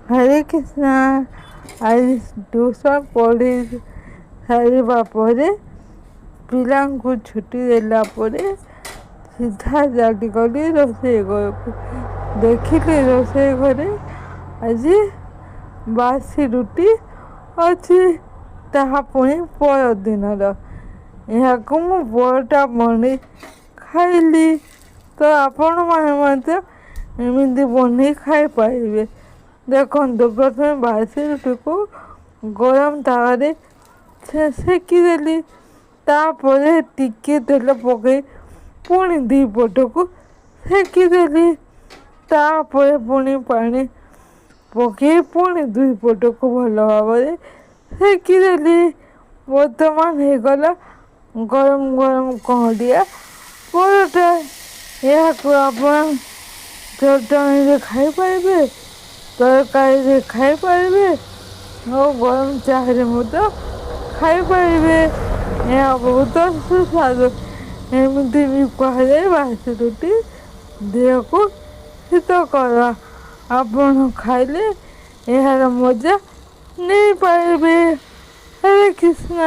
ହରେ କୃଷ୍ଣ। ଆଜି ଟ୍ୟୁସନ୍ ପଢ଼ି ସାରିବା ପରେ, ପିଲାଙ୍କୁ ଛୁଟି ଦେଲା ପରେ ସିଧା ଚାଲିଗଲି ରୋଷେଇ ଘରକୁ। ଦେଖିଲି ରୋଷେଇ ଘରେ ଆଜି ବାସି ରୁଟି ଅଛି, ତାହା ପୁଣି ପରଦିନର। ଏହାକୁ ମୁଁ ପରଟା ବନେଇ ଖାଇଲି। ତ ଆପଣମାନେ ମଧ୍ୟ ଏମିତି ବନେଇ ଖାଇପାରିବେ। ଦେଖନ୍ତୁ, ପ୍ରଥମେ ବାସି ରୁଟିକୁ ଗରମ ତାୱାରେ ସେକିଦେଲି। ତାପରେ ଟିକେ ତେଲ ପକାଇ ପୁଣି ଦୁଇ ପଟକୁ ସେକିଦେଲି। ତାପରେ ପୁଣି ପାଣି ପକାଇ ପୁଣି ଦୁଇ ପଟକୁ ଭଲ ଭାବରେ ସେକିଦେଲି। ବର୍ତ୍ତମାନ ହେଇଗଲା ଗରମ ଗରମ କହଁଡ଼ିଆ ପରଟା। ଏହାକୁ ଆପଣ ଚଟଣିରେ ଖାଇପାରିବେ, ତରକାରୀରେ ଖାଇପାରିବେ ଆଉ ଗରମ ଚାହାରେ ମଧ୍ୟ ଖାଇପାରିବେ। ଏହା ବହୁତ ସୁସ୍ୱାଦୁ। ଏମିତି ବି କୁହାଯାଏ, ବାସି ରୁଟି ଦେହକୁ ହିତକର। ଆପଣ ଖାଇଲେ ଏହାର ମଜା ନେଇପାରିବେ। ହରେ କୃଷ୍ଣ।